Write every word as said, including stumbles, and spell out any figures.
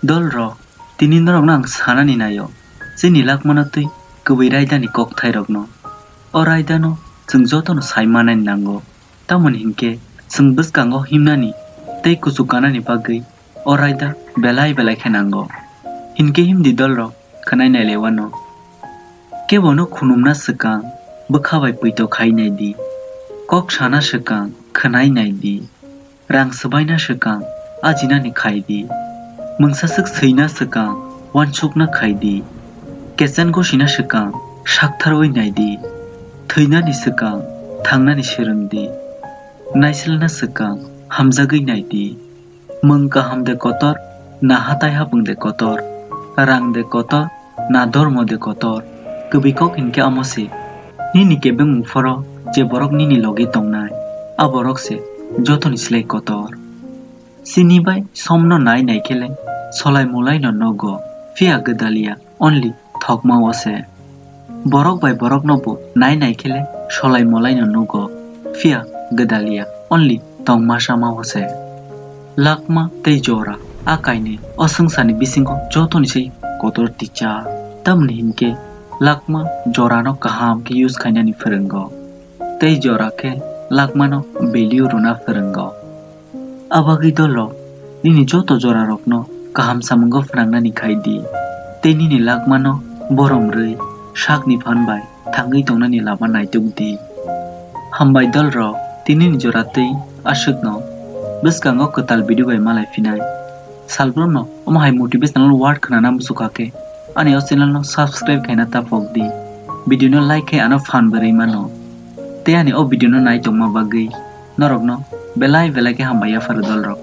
Dolrok, tini norokno ang sanani naio, chini lakmano twi kwbwi raidani kokthairokno. O raidano chwng jotono sai manani nango, tamoni hinkhe chwng bwskango himnani tei kuchuk kanani bagwi o raida belai belai khe nango. Hinkhe himdi dolrok, khwnai nailaiwano. Kebono khunumna swkang bwkha bai poito khai naidi, kok sana swkang khwnai naidi. Rang swbaina swkang ajinani khai di. Mungsaswk swina swkang uansukna khai di. Kechen gosina swkang saktharwi nai di. Thwinani swkang thangnani swrwng di. Naisilna swkang hamjagwi nai di. Mwng kaham de kotor, na hatai hapung de kotor, rang de kotor, na dormo de kotor. Kwbwi kok hinkhe omo se, nini kebengmung phoro je borok nini logi tongnai, a borok se jotoni slai kotor. Chini bai somno nai nai khe le solai molai no nogo, phiya gwdaliya only thokma o se. Borok bai borok no bo nai nai khe le solai molai no nogo, phiya gwdaliya only tongma sama o se. Lakma tei jora, a kainwi o swngcharni bisingo jotoni se kotor teacher. Tamoni hinkhe lakma jorano kaham khe use khainani phwrwngo, tei jora khe lakmano value rwna phwrwngo. Abagwi dolrok, nini joto jorarokno kaham samungo phwnangnani khai di, tei nini lakmano borom rwi sakni phan bai thangwi tongnani lama naituk di. Hambai dolrok, tinini jora tei aswkno bwskango kwtal video bai malai phinai. Salbrumno omo hai motivational word khwnana muchukha khe ani o channel no subscribe khaina ta phok di. Video no like khai ano phan bwrwi mano. Tei ani o video no nai tongma bagwi norokno belai belai khe hambai yapharo dolrok.